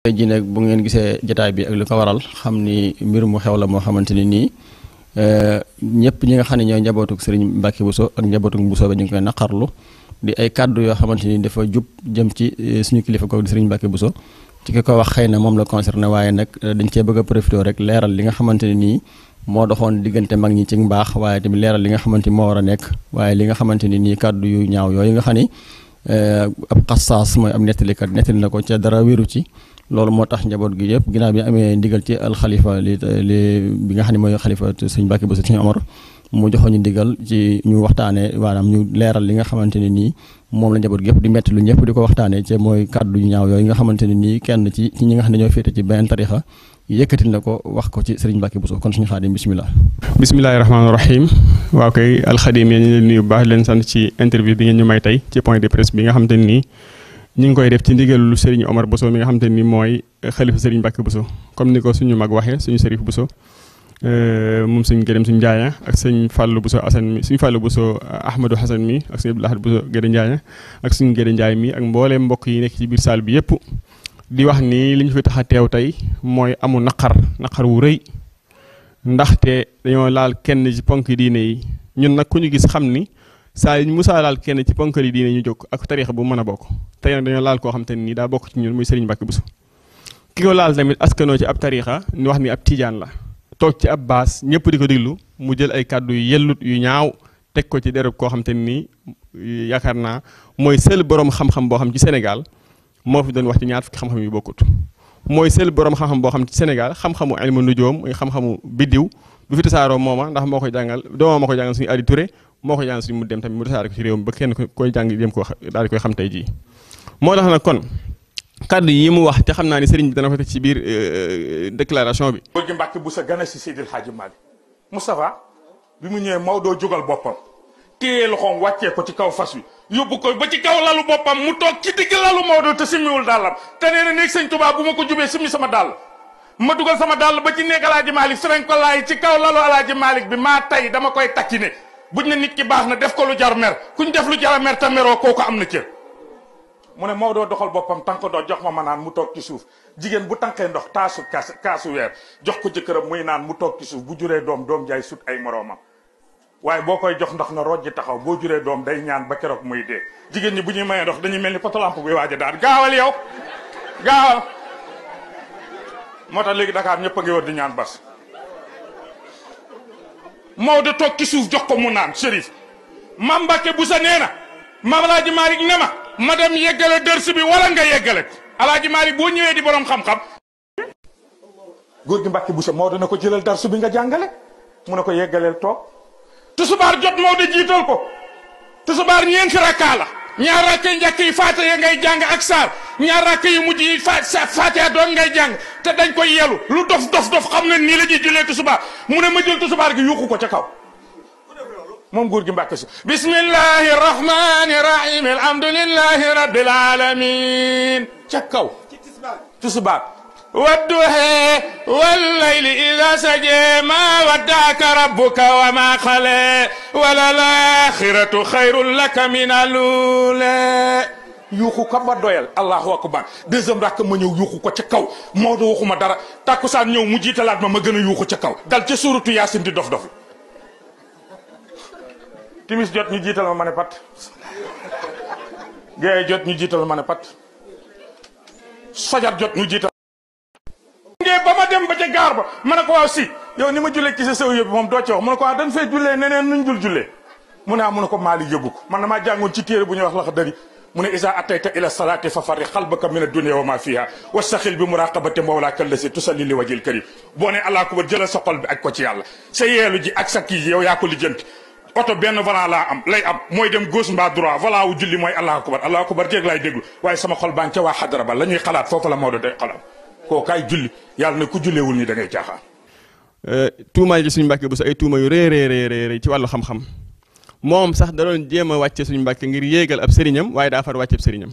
tey jii nag bu ngeen gisee jotaay bi ak li ko waral xam ni mbir mu xew la moo xamante ni nii ñëpp ñi nga xam ne ñooy njabootuk Serigne Mbacke Bousso ak njabootuk Bousso ba ñu ngi koy naqarlu di ay kàddu yoo xamante ni dafa jub jëm ci suñu kilifa kooku di Serigne Mbacke Bousso ci ki ko wax xëy na moom la concerné waaye nag dañ cee bëgg a profité rek leeral li nga xamante ne nii moo doxoon diggante mag ñi ci mbaax waaye tamit leeral li nga xamante ni moo war a nekk waaye li nga xamante ni nii kàddu yu ñaaw yooyu nga xam ni ab xasaas mooy am nettalikat nettali na ko ca dara wéru ci loolu moo tax njaboot gi yëpp ginnaaw bi amee ndigal ci alxalifa li bi nga xam ne mooy xalifa sëñ Mbacke Bousso sëñ Omar mu joxoon ñu ndigal ci ñu waxtaanee maanaam ñu leeral li nga xamante ne nii moom la njaboot gi yëpp di metti lu ñëpp di ko waxtaanee ci mooy kàddu yu ñaaw yooyu nga xamante ne nii kenn ci ñi nga xam ne ñoo féete ci benn tarixa yëkkati na ko wax ko ci sëriñ Mbacke Bousso kon suñu Xaadim bisimilah. bisimilahi rahmaani rahim waaw kay alxadim yéen ñu leen nuyu bu baax leen sant ci interview bi ngeen ñu may tey ci point de presse bi nga xamante ne nii ñu ngi koy def ci ndigalu Serigne Omar Bousso mi nga xamante ni mooy xalifa Serigne Mbacke Bousso comme ni ko suñu mag waxee suñu Serif Bousso moom suñu gërëm suñu Njaaya ak suñu Fallou Bousso Assane mi suñu Fallou Bousso Ahmadou Hassan mi ak suñu Abdou Lahad Bousso Gëdë Njaaya ak suñu Gëdë Njaay mi ak mbooleem mbokk yi nekk ci biir salle bi yëpp di wax ni li ñu fi tax a teew tey mooy amu naqar wu rëy ndaxte dañoo laal kenn ci ponk diine yi ñun nag ku ñu gis xam ni saa yi musaa laal kenn ci ponkal yi diine ñu jóg ak tariixa bu mën a bokk tey nag dañoo laal koo xam te ne nii daa bokk ci ñun muy Serigne Mbacke Bousso ki ko laal tamit askanoo ci ab tariixa ñu wax ni ab tijaan la toog ci ab baas ñëpp di ko déglu mu jël ay kàddu yu yellut yu ñaaw teg ko ci dereb koo xam te ne nii yaakaar naa mooy seul borom xam-xam boo xam ci Sénégal moo fi doon wax ci ñaar fukki xam-xam yu bokkut mooy seul borom xam-xam boo xam ci Sénégal xam-xamu ilmu nujoom mooy xam-xamu biddiw bu fi tasaaroo mooma ndax moo koy jàngal doomam moo koy jàngal suñu Adi Touré moo ko jàng suñu mu dem tamit mu tasaare ko ci réew mi ba kenn koy jàng dem ko daal di koy xam tey jii moo tax nag kon kàddu yi mu wax te xam naa ni sëriñ bi dana ko teg ci biir déclaration bi. góor gi Mbacke Bousso gane si Seydil Hadji Malick Moustapha bi mu ñëwee Maodo jógal boppam téye loxoom wàccee ko ci kaw fas wi yóbbu ko ba ci kaw lalu boppam mu toog ci digg lalu Maodo te simmiwul dàllam te nee na néeg sëñ Tuubaa bu ma ko jubee simmi sama dàll ma dugal sama dàll ba ci néeg Alaaji Malick fereñ ko laay ci kaw lalu Alaaji Malick bi maa tay dama koy takkine buñ ne nit ki baax na def ko lu jar mer kuñ def lu jar mer ta meroo kooku am na cër mu ne Maodo doxal boppam tànk ndox jox ma naan mu toog ci suuf jigéen bu tànkee ndox kaasu weer jox ko jëkkëram muy naan mu toog ci suuf bu juree doom jaay sut ay moroomam waaye boo koy jox ndox na rojji taxaw boo juree doom day ñaan ba keroog muy dee jigéen ñi bu ñuy mayee ndox dañuy mel ni potolamp buy waaj a daal gaawal yow gaawal moo tax léegi Dakar ñëpp a ngi wër di ñaan bas Maodo toog ci suuf jox ko mu naan Chérif Mame Mbacke Bousso nee na Mame Alaaji Malick ne ma dem yeggale dërs bi wala nga yeggale Alaaji Malick boo ñëwee di borom xam-xam góor gi Mbacke Bousso Maodo na ko jëlal dars bi nga jàngale mu ne ko yeggaleel toog tusubaar jot Maodo jiital ko tusubaar ñeenti rakkaa la ñaar rakka yi njëkk yi Faatiha ngay jàng ak saar ñaar rakka yu mujj yi Faatiha doon ngay jàng te dañ koy yelu lu dof xam nga nii la ñuy jullee tusubaar mu ne ma jël tusubaar gi yuuxu ko ca kaw moom góor gi Mbàkke si bismillahi rahmani rahim alhamdulillahi rabbil alamin ca kaw tusubaar wadduha wallayli idha saja ma wadda'aka rabbuka wa ma qala wala al-akhiratu khayrun laka min al-ula yuuxu ko ba doyal allahu akbar deuxième rakk ma ñëw yuuxu ko ca kaw Maodo waxuma dara tàkkusaan ñëw mu jiitalaat ma gën a yuuxu ca kaw dal ca suuratu Yaasin di dof dof timis jot ñu jiital ma ne pat gaye jot ñu jiital ma ne pat fajar jot ñu jiital ba ma dem ba ca gaar ba ma ne ko waaw si yow ni ma jullee ci sa sew yëpp moom doo ci wax mu ne ko dañ fay jullee neneen nuñ dul jullee mu ne mu ne ko maali yóbbu ko man damaa jàngoon ci téere bu ñuy wax lax dari mu ne isa atayta ila salati fa farri xalbaka min ad-dunya wa ma fiha wastaxil bi muraqabati mawlaka allasi tusalli li wajhil karim boo ne allah akbar jëlal sa xol bi aj ko ci yàlla sa yeelu ji ak sa kii yow yaa ko lijjanti oto benn volant lay am mooy dem gauche mbaa droit volant wu julli mooy allah akbar jéeg laay déglu waaye sama xol baa ngi ca waa xadara ba la ñuy xalaat foofu la Maodo day xalaat koo kaay julli yàlla ne ku julleewul nii da ngay caaxaan tuumaal ci suñu Mbàkke Bousso ay tuuma yu rëy ci wàllu xam-xam moom sax da doon jéem a wàcce suñu Mbàkke ngir yéegal ab sëriñam waaye daa far wàcce ab sëriñam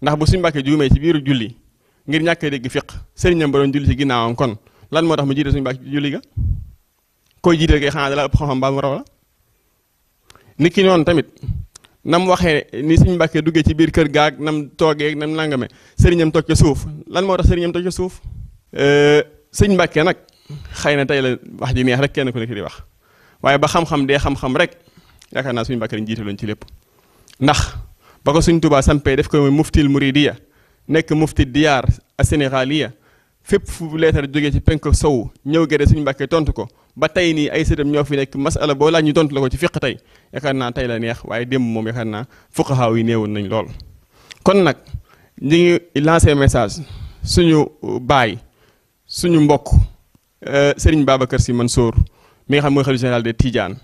ndax bu suñu Mbàkke juumee ci biiru julli ngir ñàkk a dégg fiq sëriñam ba doon julli ci ginnaawam kon lan moo tax mu jiite suñu Mbàkke julli ga koy jiite kay xanaa dala ëpp xam-xam mbaa mu raw la nit ki noonu tamit nam waxee ni Sëriñ Mbàkke duggee ci biir kër gaag nam toogee nam nangame sëriñam toog ca suuf lan moo tax sëriñam toog ca suuf Sëriñ Mbàkke nag xëy na tey la wax ji neex rek kenn ku nekk di wax waaye ba xam-xam dee xam-xam rek yaakaar naa Sëriñ Mbàkke lañ jiitaloon ci lépp ndax ba ko Sëriñ Tuubaa sampee def ko muy muftil muridiya nekk mufti diyaar a sénégaliya fépp fu leetar jógee ci penk sow ñëw gëde Sëriñ Mbàkke tontu ko ba tey nii ay sëtam ñoo fi nekk masala boo laaj ñu tontu la ko ci fiq tey yaakaar naa tey la neex waaye démb moom yaakaar naa fuqahaa yi néewoon nañ lool. kon nag ñi ngi lancé message suñu baay suñu mbokk Serigne Babacar Sy Mansour mi nga xam mooy xalifa général des Tidianes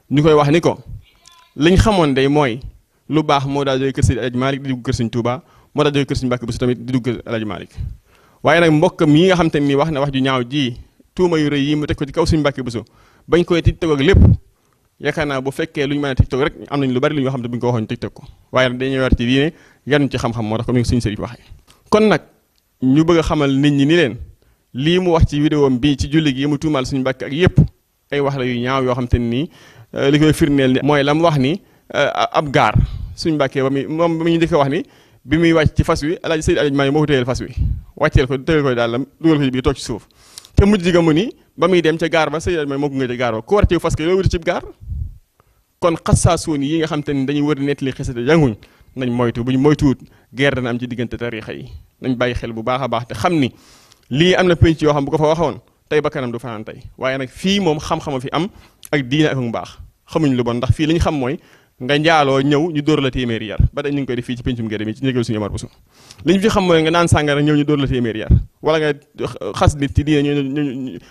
ñu koy wax ni ko liñ xamoon day mooy lu baax moo daa jógee kër Seydi Alaaji Malick di dugg kër Sëriñ Tuubaa moo daa jógee kër Sëriñ Mbàkke Buso tamit di dugg kër Alaaji Malick waaye nag mbokkam yi nga xam te ni wax na wax ju ñaaw ji tuuma yu rëy yi mu teg ko ci kaw Sëriñ Mbàkke Buso bañ koy TikTok ak lépp yaakaar naa bu fekkee lu ñu mën a TikTok rek am nañ lu bari lu ñu xam te bu ñu ko waxoon TikTok ko waaye nag dañuy war ci diine yaruñ ci xam-xam moo tax comme ni suñu sëriñ waxee kon nag ñu bëgg a xamal nit ñi ni leen lii mu wax ci vidéo bii ci julli gi mu tuumaal Sëriñ Mbàkke ak yépp ay wax la yu ñaaw yoo xam te nii li koy firndeel ni mooy la mu wax ni ab gaar Sëriñ Mbàkke ba muy njëkk a wax ni bi muy wàcc ci fas wi Alaaji Seydi Alaaji Maalik moo ko téyel fas wi wàcceel ko téyel koy daal dugal ko ci biir toog ci suuf te mujj ga mu ni ba muy dem ca gaar ba Seydi Alaaji Maalik moo ko nga ca gaar ba ku war ci fas ko yow wuti ci gaar kon xasaasoon yi nga xam te ni dañuy wër nettali xisate jànguñ nañ moytu buñ moytuwut guerre dana am ci diggante tariixa yi nañ bàyyi xel bu baax a baax te xam ni lii am na penc yoo xam bu ko fa waxoon tey ba kanam du fanaan tey waaye nag fii moom xam-xama fi am ak diine ak mu baax xamuñ lu bon ndax fii li ñu xam mooy nga njaaloo ñëw ñu dóor la téeméeri yar ba tey ñu ngi koy def fii ci pencum Guédé mi ci njëgal suñu Omar Bousso li ñu fi xam mooy nga naan sàngara ñëw ñu dóor la téeméeri yar wala nga xas nit ci diine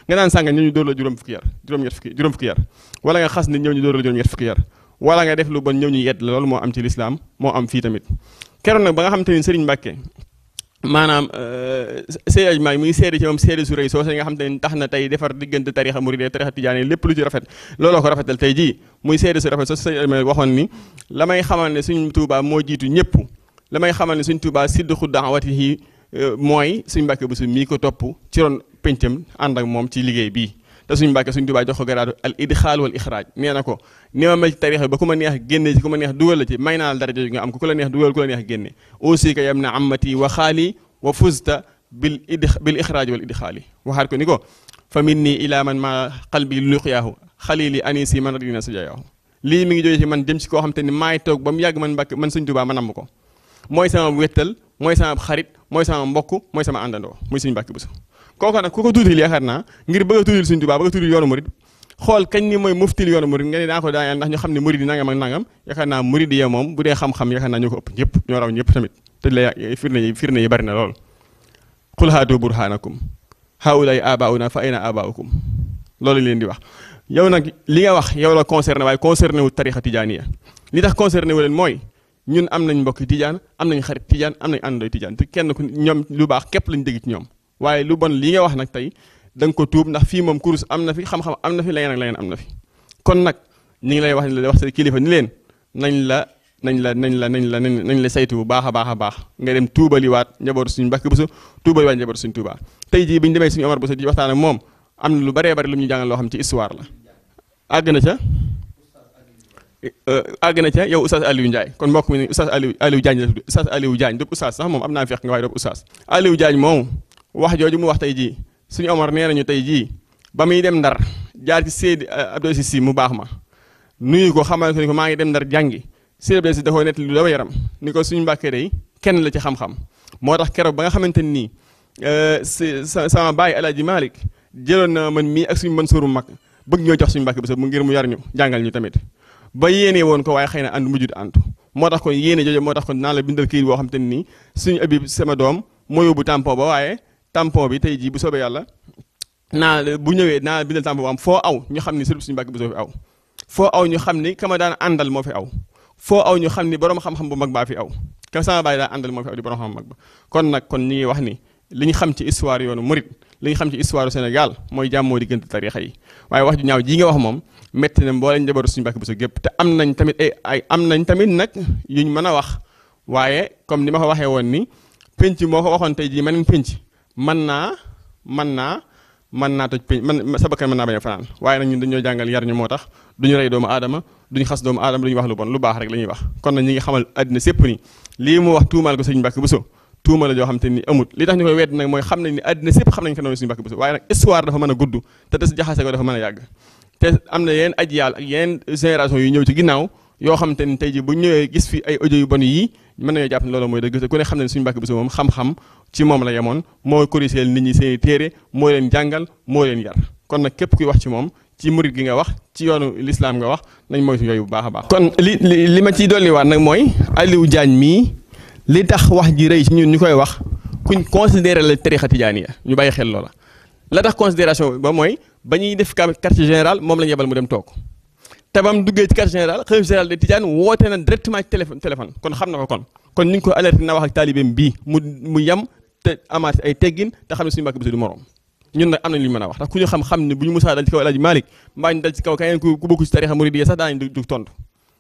nga naan sàngara ñëw ñu dóor la juróom fukki yar wala nga xas nit ñëw ñu dóor la juróom-ñett fukki yar wala nga def lu bon ñëw ñu yedd la loolu moo am ci lislaam moo am fii tamit keroog nag ba nga xam te ni Sëriñ Mbàkke maanaam Seydi Alaaji Maalik muy seede ci moom seede su rëy soo nga xam te ne tax na tey defar diggante tarixa murid tarixa tijaani lépp lu ci rafet looloo ko rafetal tey jii muy seede su rafet soo Seydi Alaaji Maalik waxoon ni la may xamal ne suñ Tuubaa moo jiitu ñëpp la may xamal ne suñ Tuubaa sidqu da'watihi mooy Sëriñ Mbàkke Buso mii ko topp ci ron pencam ànd ak moom ci liggéey bii te suñu Mbàkke suñ Tuubaa jox ko garaatu al idxaal wal ixraaj nee na ko ni ma mel ci tarixa ba ku ma neex génne ci ku ma neex dugal la ci may naa la daraja nga am ko ku la neex dugal ku la neex génne aussi que yam na amati wa xaali wa fuzta bil ixraaj wal idxaali waxaat ko ni ko fa minni ila man ma qalbi luqyaahu xalili anisi man radina sajayaahu lii mi ngi jógee ci man jëm ci koo xam te ni maay toog ba mu yàgg man Mbàkke man suñ Tuubaa ma namm ko mooy sama wéttal mooy sama xarit mooy sama mbokk mooy sama àndandoo muy Sëriñ Mbàkke Buso kooku nag ku ko tuutil yaakaar naa ngir bëgg a tuutil Sëriñ Tuubaa bëgg a tuutil yoonu murid xool kañ ni mooy muftil yoonu murid nga ne daa ko daaneel ndax ñu xam ne murid yi nangam ak nangam yaakaar naa murid yi moom bu dee xam-xam yaakaar naa ñoo ko ëpp ñëpp ñoo raw ñëpp tamit te la firnde yi bari na lool qul haatu burhanakum haulaay abauna fa ayna abaukum loolu leen di wax yow nag li nga wax yow la concerné waaye concerné wu tarixa tijaaniya li tax concerné wu leen mooy ñun am nañ mbokki tijaan am nañ xarit tijaan am nañ àndandoo tijaan te kenn ku ñoom lu baax képp lañ dégg ci ñoom waaye lu bon li nga wax nag tey da nga ko tuub ndax fii moom kurus am na fi xam-xam am na fi leneen ak leneen am na fi kon nag ñu ngi lay wax ni la wax sa kilifa ni leen nañ la saytu bu baax a baax nga dem tuubaliwaat njabootu suñu Mbàkke Buso tuubaliwaat njabootu suñu Tuubaa tey jii bi ñu demee suñu Omar Buso di waxtaan ak moom am na lu baree bari lu ñu jàngal loo xam ci histoire la àgg na ca yow Oustaz Aliou Ndiaye kon mbokk mi ne Oustaz Aliou Diagne la tudd Oustaz Aliou Diagne dëpp Oustaz sax moom am naa fekk nga waaye dëpp Oustaz Aliou Diagne moom wax jooju mu wax tey jii suñu Omar nee nañu tey jii ba muy dem Ndar jaar ci Seydi Abdou Aziz Sy mu baax ma nuyu ko xamal ko ni ko maa ngi dem Ndar jàngi Seydi Abdou Aziz Sy da koo nettali lu daw yaram ni ko suñu Mbàkke day kenn la ci xam-xam moo tax keroog ba nga xamante nii sama baay Alaaji Malick jëloon na man mii ak suñu Mansuur mag bëgg ñoo jox suñu Mbàkke Buso mu ngir mu yar ñu jàngal ñu tamit ba yéene woon ko waaye xëy na ànd mujjut àntu moo tax kon yéene jooju moo tax kon naa la bindal këyit boo xam te nii suñu Abib sama doom moo yóbbu tampon ba waaye tampon bi tey jii bu soobee yàlla bu ñëwee naa bindal tampon bu am foo aw ñu xam ni sërub suñu Mbàkke Buso fi aw foo aw ñu xam ni kama daan àndal moo fi aw foo aw ñu xam ni borom xam-xam bu mag baa fi aw ka sama baay daan àndal moo fi aw di borom xam mag ba kon nag kon ñu ngi wax ni li ñu xam ci histoire yoonu murit li ñu xam ci histoire Sénégal mooy jàmmoo diggante tarixa yi waaye wax ju ñaaw ji nga wax moom métti na mbooleem njabootu suñu Mbàkke Buso gépp te am nañ tamit am nañ tamit nag yuñ mën a wax waaye comme ni ma ko waxee woon ni penc moo ko waxoon tey jii meneen penc mën naa toj penc sa bakkan mën naa bañ a fanaan waaye nag ñun dañoo jàngal yar ñu moo tax duñu rey doomu aadama duñ xas doomu aadama duñu wax lu bon lu baax rek la ñuy wax kon nag ñi ngi xamal àddina sépp ni lii mu wax tuumaal ko sëñ Mbàkke Buso tuuma la joo xam te ni amut li tax ñu koy wedd nag mooy xam nañ ni àddina sépp xam nañ ko noonu sëñ Mbàkke Buso waaye nag histoire dafa mën a gudd te des jaxase ko dafa mën a yàgg te am na yeneen aj yàlla ak yeneen génération yu ñëw ci ginnaaw yoo xam te ni tey ji bu ñëwee gis fi ay audio yu bon yii mën nañoo jàpp ne loolu mooy dëgg te ku ne xam ne suñu Mbàkke Buso moom xam-xam ci moom la yemoon moo corrigé nit ñi seen téere moo leen jàngal moo leen yar kon nag képp kuy wax ci moom ci murit gi nga wax ci yoonu l'islam nga wax nañ moytu yooyu bu baax a baax kon li ma ciy dolliwaat nag mooy Aliou Diagne mii li tax wax ji rëy ci ñun ñu koy wax kuñ considéré la tarixa tijaaniya ñu bàyyi xel loola la tax considération ba mooy ba ñuy def quartier général moom la ñu yebal mu dem toog te bam duggee ci quartier général xalifa général de Tidiane woote na directement ci téléphone kon xam na ko kon ñu ngi ko alerté na wax ak taalibeem bii mu yem te amaat ay teggin te xam ne suñu Mbàkke Buso du morom ñun nag am nañ lu ñu mën a wax ndax ku ñu xam ne bu ñu musaa dal ci kaw El Hadj Malick mbaa ñu dal ci kaw keneen ku bokku ci tarixa murid yi sax daañu du tontu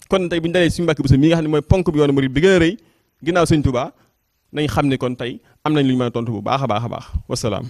kon tey bu ñu dalee suñu Mbàkke Buso mi nga xam ne mooy ponk bi yoonu murid bi gën a rëy ginnaaw sëñ Tuubaa nañ xam ne kon tey am nañ lu ñu mën a tontu bu baax a baax a baax wasalaam